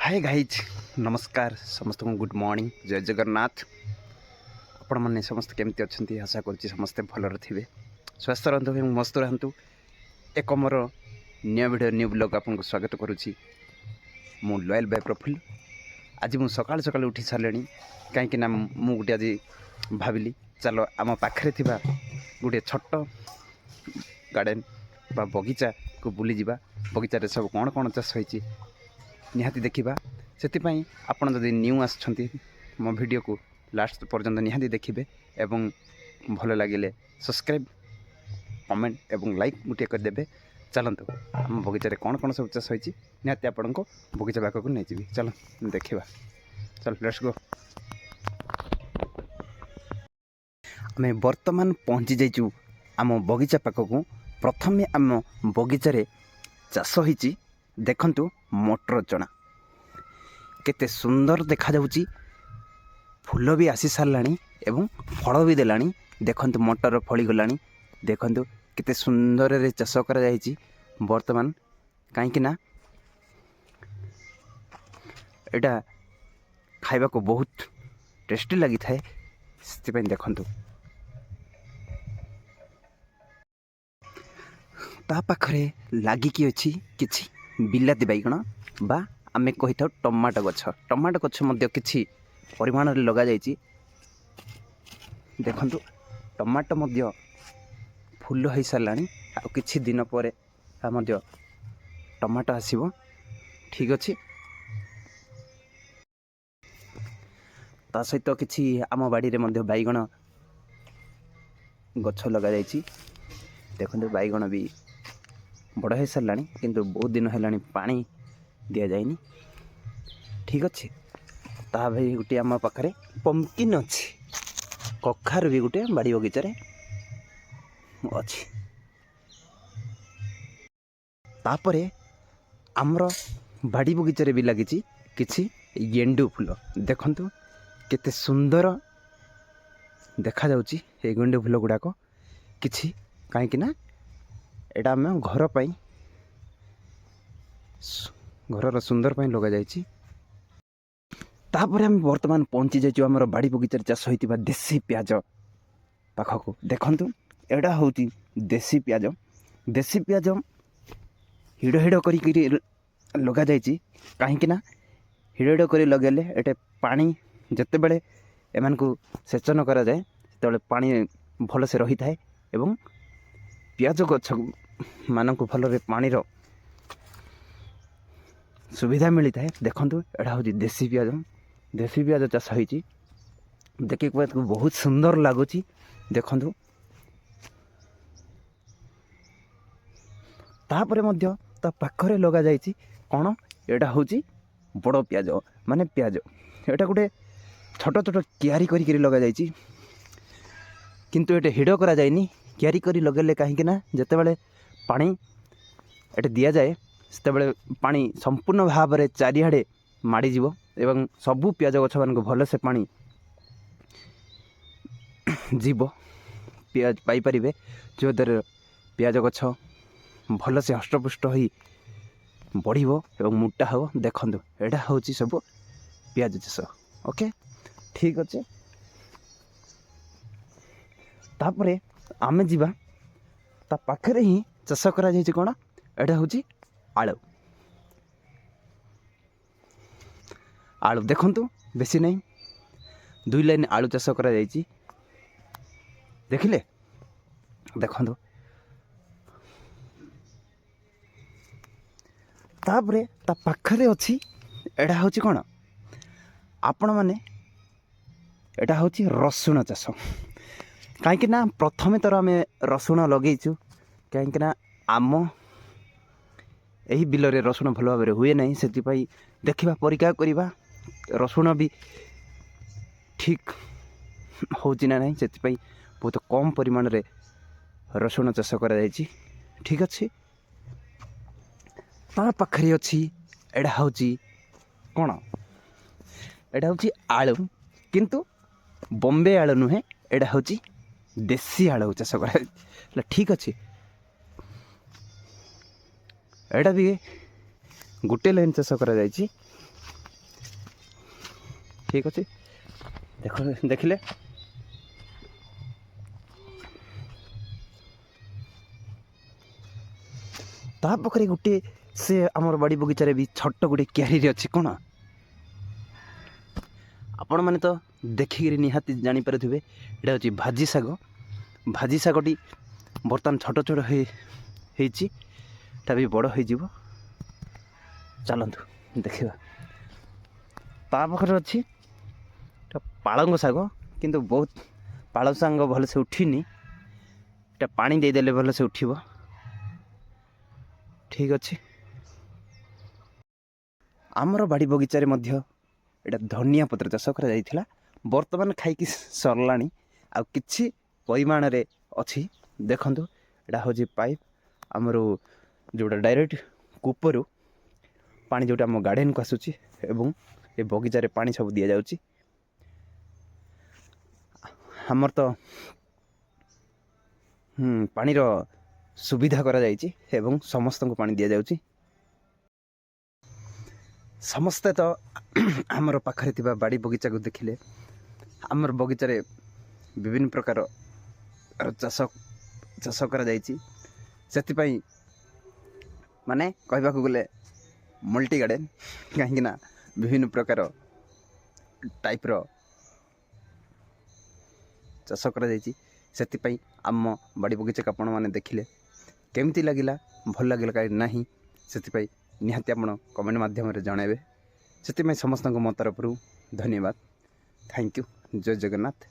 ହାଏ guys, ନମସ୍କାର ସମସ୍ତଙ୍କୁ, good morning, ଜୟ ଜଗନ୍ନାଥ। ଆପଣମାନେ ସମସ୍ତେ କେମିତି ଅଛନ୍ତି? ଆଶା କରୁଛି ସମସ୍ତେ ଭଲରେ ଥିବେ, ସ୍ୱାସ୍ଥ୍ୟ ରହନ୍ତୁ ଏବଂ ମସ୍ତ ରହନ୍ତୁ। ଏକ ମୋର ନ୍ୟୁ ଭିଡ଼ିଓ, ନ୍ୟୁ ବ୍ଲଗ୍ ଆପଣଙ୍କୁ ସ୍ୱାଗତ କରୁଛି। ମୁଁ ଲୟାଲ ବାଇ ପ୍ରଫୁଲ୍ଲ। ଆଜି ମୁଁ ସକାଳୁ ସକାଳୁ ଉଠି ସାରିଲିଣି, କାହିଁକି ନା ମୁଁ ଗୋଟେ ଆଜି ଭାବିଲି, ଚାଲ ଆମ ପାଖରେ ଥିବା ଗୋଟିଏ ଛୋଟ ଗାର୍ଡ଼େନ୍ ବା ବଗିଚାକୁ ବୁଲିଯିବା। ବଗିଚାରେ ସବୁ କ'ଣ କ'ଣ ଚାଷ ହେଇଛି, ନିହାତି ଦେଖିବା। ସେଥିପାଇଁ ଆପଣ ଯଦି ନ୍ୟୁ ଆସୁଛନ୍ତି, ମୋ ଭିଡ଼ିଓକୁ ଲାଷ୍ଟ ପର୍ଯ୍ୟନ୍ତ ନିହାତି ଦେଖିବେ ଏବଂ ଭଲ ଲାଗିଲେ ସବସ୍କ୍ରାଇବ୍, କମେଣ୍ଟ ଏବଂ ଲାଇକ୍ ଗୋଟିଏ କରିଦେବେ। ଚାଲନ୍ତୁ, ଆମ ବଗିଚାରେ କ'ଣ କ'ଣ ସବୁ ଚାଷ ହେଇଛି, ନିହାତି ଆପଣଙ୍କୁ ବଗିଚା ପାଖକୁ ନେଇଯିବି। ଚାଲ ଦେଖିବା, ଚାଲ, let's go. ଆମେ ବର୍ତ୍ତମାନ ପହଞ୍ଚି ଯାଇଛୁ ଆମ ବଗିଚା ପାଖକୁ। ପ୍ରଥମେ ଆମ ବଗିଚାରେ ଚାଷ ହେଇଛି, ଦେଖନ୍ତୁ, ମଟର ଚଣା। କେତେ ସୁନ୍ଦର ଦେଖାଯାଉଛି। ଫୁଲ ବି ଆସି ସାରିଲାଣି ଏବଂ ଫଳ ବି ଦେଲାଣି। ଦେଖନ୍ତୁ, ମଟର ଫଳିଗଲାଣି। ଦେଖନ୍ତୁ, କେତେ ସୁନ୍ଦରରେ ଚାଷ କରାଯାଇଛି ବର୍ତ୍ତମାନ, କାହିଁକି ନା ଏଇଟା ଖାଇବାକୁ ବହୁତ ଟେଷ୍ଟି ଲାଗିଥାଏ, ସେଥିପାଇଁ। ଦେଖନ୍ତୁ, ତା ପାଖରେ ଲାଗିକି ଅଛି କିଛି ବିଲାତି ବାଇଗଣ ବା ଆମେ କହିଥାଉ ଟମାଟୋ ଗଛ। ଟମାଟୋ ଗଛ ମଧ୍ୟ କିଛି ପରିମାଣରେ ଲଗାଯାଇଛି। ଦେଖନ୍ତୁ, ଟମାଟୋ ମଧ୍ୟ ଫୁଲ ହୋଇସାରିଲାଣି। ଆଉ କିଛି ଦିନ ପରେ ତା ମଧ୍ୟ ଟମାଟୋ ଆସିବ। ଠିକ୍ ଅଛି। ତା ସହିତ କିଛି ଆମ ବାଡ଼ିରେ ମଧ୍ୟ ବାଇଗଣ ଗଛ ଲଗାଯାଇଛି। ଦେଖନ୍ତୁ, ବାଇଗଣ ବି ବଡ଼ ହୋଇସାରିଲାଣି, କିନ୍ତୁ ବହୁତ ଦିନ ହେଲାଣି ପାଣି ଦିଆଯାଇନି। ଠିକ୍ ଅଛି। ତା ବି ଗୋଟିଏ ଆମ ପାଖରେ ପମ୍କିନ୍ ଅଛି, କଖାରୁ ବି ଗୋଟେ ବାଡ଼ି ବଗିଚାରେ ଅଛି। ତାପରେ ଆମର ବାଡ଼ି ବଗିଚାରେ ବି ଲାଗିଛି କିଛି ଗେଣ୍ଡୁ ଫୁଲ। ଦେଖନ୍ତୁ, କେତେ ସୁନ୍ଦର ଦେଖାଯାଉଛି ଏ ଗେଣ୍ଡୁ ଫୁଲ ଗୁଡ଼ାକ କିଛି, କାହିଁକି ନା ଏଇଟା ଆମ ଘର ପାଇଁ, ଘରର ସୁନ୍ଦର ପାଇଁ ଲଗାଯାଇଛି। ତାପରେ ଆମେ ବର୍ତ୍ତମାନ ପହଞ୍ଚି ଯାଇଛୁ ଆମର ବାଡ଼ି ବଗିଚାରେ ଚାଷ ହୋଇଥିବା ଦେଶୀ ପିଆଜ ପାଖକୁ। ଦେଖନ୍ତୁ, ଏଇଟା ହେଉଛି ଦେଶୀ ପିଆଜ। ଦେଶୀ ପିଆଜ ହିଡ଼ ହିଡ଼ କରିକିରି ଲଗାଯାଇଛି, କାହିଁକି ନା ହିଡ଼ ହିଡ଼ କରି ଲଗାଇଲେ ଏଇଟା ପାଣି ଯେତେବେଳେ ଏମାନଙ୍କୁ ସେଚନ କରାଯାଏ, ସେତେବେଳେ ପାଣି ଭଲସେ ରହିଥାଏ ଏବଂ ପିଆଜ ଗଛ ମାନଙ୍କୁ ଭଲରେ ପାଣିର ସୁବିଧା ମିଳିଥାଏ। ଦେଖନ୍ତୁ, ଏଇଟା ହେଉଛି ଦେଶୀ ପିଆଜ। ଦେଶୀ ପିଆଜ ଚାଷ ହେଇଛି, ଦେଖିବାକୁ ବହୁତ ସୁନ୍ଦର ଲାଗୁଛି। ଦେଖନ୍ତୁ, ତାପରେ ମଧ୍ୟ ତା ପାଖରେ ଲଗାଯାଇଛି କ'ଣ? ଏଇଟା ହେଉଛି ବଡ଼ ପିଆଜ, ମାନେ ପିଆଜ ଏଇଟା ଗୋଟେ ଛୋଟ ଛୋଟ କିଆରି କରିକିରି ଲଗାଯାଇଛି, କିନ୍ତୁ ଏଇଟା ହିଡ଼ କରାଯାଇନି। କିଆରି କରି ଲଗାଇଲେ, କାହିଁକି ନା ଯେତେବେଳେ ପାଣି ଏଠି ଦିଆଯାଏ, ସେତେବେଳେ ପାଣି ସମ୍ପୂର୍ଣ୍ଣ ଭାବରେ ଚାରିଆଡ଼େ ମାଡ଼ିଯିବ ଏବଂ ସବୁ ପିଆଜ ଗଛମାନଙ୍କୁ ଭଲସେ ପାଣି ଯିବ, ପିଆଜ ପାଇପାରିବେ, ଯାହାଦ୍ୱାରା ପିଆଜ ଗଛ ଭଲସେ ହୃଷ୍ଟପୁଷ୍ଟ ହୋଇ ବଢ଼ିବ ଏବଂ ମୋଟା ହେବ। ଦେଖନ୍ତୁ, ଏଇଟା ହେଉଛି ସବୁ ପିଆଜ ଚାଷ। ଓକେ, ଠିକ୍ ଅଛି। ତାପରେ ଆମେ ଯିବା, ତା ପାଖରେ ହିଁ ଚାଷ କରାଯାଇଛି କ'ଣ? ଏଇଟା ହେଉଛି ଆଳୁ। ଆଳୁ ଦେଖନ୍ତୁ, ବେଶୀ ନାହିଁ, ଦୁଇ ଲାଇନ୍ ଆଳୁ ଚାଷ କରାଯାଇଛି। ଦେଖିଲେ? ଦେଖନ୍ତୁ, ତାପରେ ତା ପାଖରେ ଅଛି, ଏଇଟା ହେଉଛି କ'ଣ ଆପଣମାନେ? ଏଇଟା ହେଉଛି ରସୁଣ ଚାଷ। କାହିଁକି ନା ପ୍ରଥମେ ଥର ଆମେ ରସୁଣ ଲଗେଇଛୁ, କାହିଁକି ନା ଆମ ଏହି ବିଲରେ ରସୁଣ ଭଲ ଭାବରେ ହୁଏ ନାହିଁ। ସେଥିପାଇଁ ଦେଖିବା, ପରୀକ୍ଷା କରିବା, ରସୁଣ ବି ଠିକ୍ ହେଉଛି ନା ନାହିଁ। ସେଥିପାଇଁ ବହୁତ କମ୍ ପରିମାଣରେ ରସୁଣ ଚାଷ କରାଯାଇଛି। ଠିକ୍ ଅଛି। ତା ପାଖରେ ଅଛି, ଏଇଟା ହେଉଛି କ'ଣ? ଏଇଟା ହେଉଛି ଆଳୁ, କିନ୍ତୁ ବମ୍ବେ ଆଳୁ ନୁହେଁ, ଏଇଟା ହେଉଛି ଦେଶୀ ଆଳୁ ଚାଷ କରାଯାଇଛି। ଠିକ୍ ଅଛି। ଏଇଟା ବି ଗୋଟେ ଲାଇନ୍ ଚାଷ କରାଯାଇଛି। ଠିକ୍ ଅଛି, ଦେଖ, ଦେଖିଲେ। ତା ପାଖରେ ଗୋଟିଏ ସେ ଆମର ବାଡ଼ି ବଗିଚାରେ ବି ଛୋଟ ଗୋଟେ କ୍ୟାରିରେ ଅଛି। କ'ଣ ଆପଣମାନେ ତ ଦେଖିକିରି ନିହାତି ଜାଣିପାରୁଥିବେ, ଏଇଟା ହେଉଛି ଭାଜି ଶାଗ। ଭାଜି ଶାଗଟି ବର୍ତ୍ତମାନ ଛୋଟ ଛୋଟ ହେଇଛି, ଏଟା ବି ବଡ଼ ହେଇଯିବ। ଚାଲନ୍ତୁ ଦେଖିବା। ତା ପାଖରେ ଅଛି ଏଟା ପାଳଙ୍ଗ ଶାଗ, କିନ୍ତୁ ବହୁତ ପାଳଙ୍ଗ ଶାଗ ଭଲସେ ଉଠିନି। ଏଟା ପାଣି ଦେଇଦେଲେ ଭଲସେ ଉଠିବ। ଠିକ୍ ଅଛି। ଆମର ବାଡ଼ି ବଗିଚାରେ ମଧ୍ୟ ଏଇଟା ଧନିଆ ପତ୍ର ଚାଷ କରାଯାଇଥିଲା। ବର୍ତ୍ତମାନ ଖାଇକି ସରିଲାଣି, ଆଉ କିଛି ପରିମାଣରେ ଅଛି। ଦେଖନ୍ତୁ, ଏଇଟା ହେଉଛି ପାଇପ୍ ଆମର, ଯେଉଁଟା ଡାଇରେକ୍ଟ କୂପରୁ ପାଣି ଯେଉଁଟା ଆମ ଗାର୍ଡ଼େନକୁ ଆସୁଛି ଏବଂ ଏ ବଗିଚାରେ ପାଣି ସବୁ ଦିଆଯାଉଛି। ଆମର ତ ପାଣିର ସୁବିଧା କରାଯାଇଛି ଏବଂ ସମସ୍ତଙ୍କୁ ପାଣି ଦିଆଯାଉଛି। ସମସ୍ତେ ତ ଆମର ପାଖରେ ଥିବା ବାଡ଼ି ବଗିଚାକୁ ଦେଖିଲେ। ଆମର ବଗିଚାରେ ବିଭିନ୍ନ ପ୍ରକାର ଚାଷ କରାଯାଇଛି। ସେଥିପାଇଁ ମାନେ କହିବାକୁ ଗଲେ ମଲ୍ଟି ଗାର୍ଡ଼େନ୍, କାହିଁକିନା ବିଭିନ୍ନ ପ୍ରକାର ଟାଇପ୍ର ଚାଷ କରାଯାଇଛି। ସେଥିପାଇଁ ଆମ ବାଡ଼ି ବଗିଚାକୁ ଆପଣମାନେ ଦେଖିଲେ, କେମିତି ଲାଗିଲା, ଭଲ ଲାଗିଲା କି ନାହିଁ, ସେଥିପାଇଁ ନିହାତି ଆପଣ କମେଣ୍ଟ ମାଧ୍ୟମରେ ଜଣାଇବେ। ସେଥିପାଇଁ ସମସ୍ତଙ୍କୁ ମୋ ତରଫରୁ ଧନ୍ୟବାଦ। Thank you. Jay Jagannath.